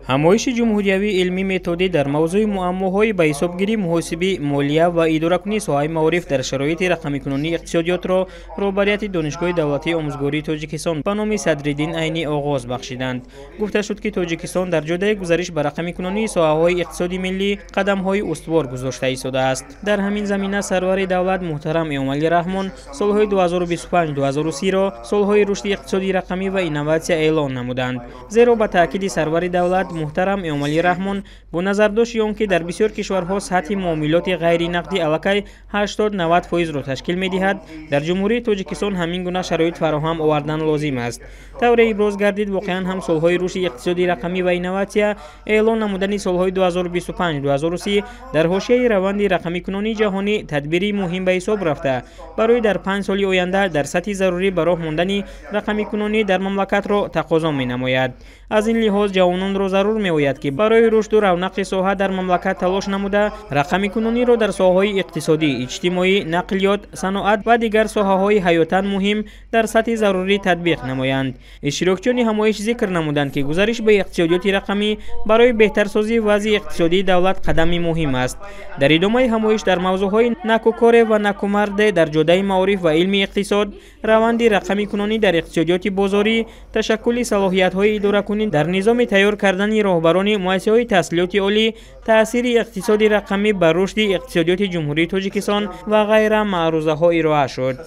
Ҳамоиши ҷумҳуриявии илмӣ методӣ дар мавзӯи муаммоҳои ба ҳисобгирӣ, муҳосибӣ, молия ва идоракунии соҳаи маориф дар шароити рақамикунонии иқтисодиётро роҳбарияти Донишгоҳи давлатии омӯзгории Тоҷикистон ба номи Садриддин Айнӣ оғоз бахшиданд. Гуфта шуд, ки Тоҷикистон дар ҷодаи гузариш ба рақамикунонии соҳаҳои иқтисоди миллӣ қадамҳои устувор гузошта истодааст. Дар ҳамин замина сарвари давлат муҳтарам Эмомалӣ Раҳмон солҳои 2025-2030-ро солҳои рушди иқтисоди рақамӣ ва инноватсия эълон намуданд. Зеро ба таъкиди сарвари давлат муҳтарам Эмомалӣ Раҳмон, бо назардошти он ки дар бисёр кишварҳо сатҳи муомилоти ғайринақдӣ аллакай 80-90 фоизро ташкил медиҳад, дар Ҷумҳурии Тоҷикистон ҳамин гуна шароит фароҳам овардан лозим аст. Тавре иброз гардид, воқеан ҳам солҳои рушди иқтисоди рақамӣ ва инноватсия эълон намудани солҳои 2025-2030 дар ҳошияи раванди рақамикунонии ҷаҳонӣ тадбири муҳим ба ҳисоб рафта, барои дар 5 соли оянда дар сатҳи зарурӣ ба роҳ мондани рақамикунонӣ дар мамлакатро тақозо менамояд. Аз ин лиҳоз ҷавононро зарур меояд, ки барои рушду равнақи соҳа дар мамлакат талош намуда, рақамикунониро дар соҳаҳои иқтисодӣ, иҷтимоӣ, нақлиёт, саноат ва дигар соҳаҳои ҳаётан муҳим дар сатҳи зарурӣ татбиқ намоянд. Иштирокчиёни ҳамоиш зикр намуданд, ки гузариш ба иқтисодиёти рақамӣ барои беҳтарсозии вазъи иқтисодии давлат қадами муҳим аст. Дар идомаи ҳамоиш дар мавзӯъҳои накӯкоре ва накӯмарде дар ҷодаи маориф ва илми иқтисод, раванди рақамикунонӣ дар иқтисодиёти бозорӣ, ташаккули салоҳиятҳои идоракунӣ дар низоми тайёр кардани роҳбарони муассисаҳои таҳсилоти олӣ, таъсири иқтисоди рақамӣ ба рушди иқтисодиёти Ҷумҳурии Тоҷикистон ва ғайра маърузаҳо ироа шуд.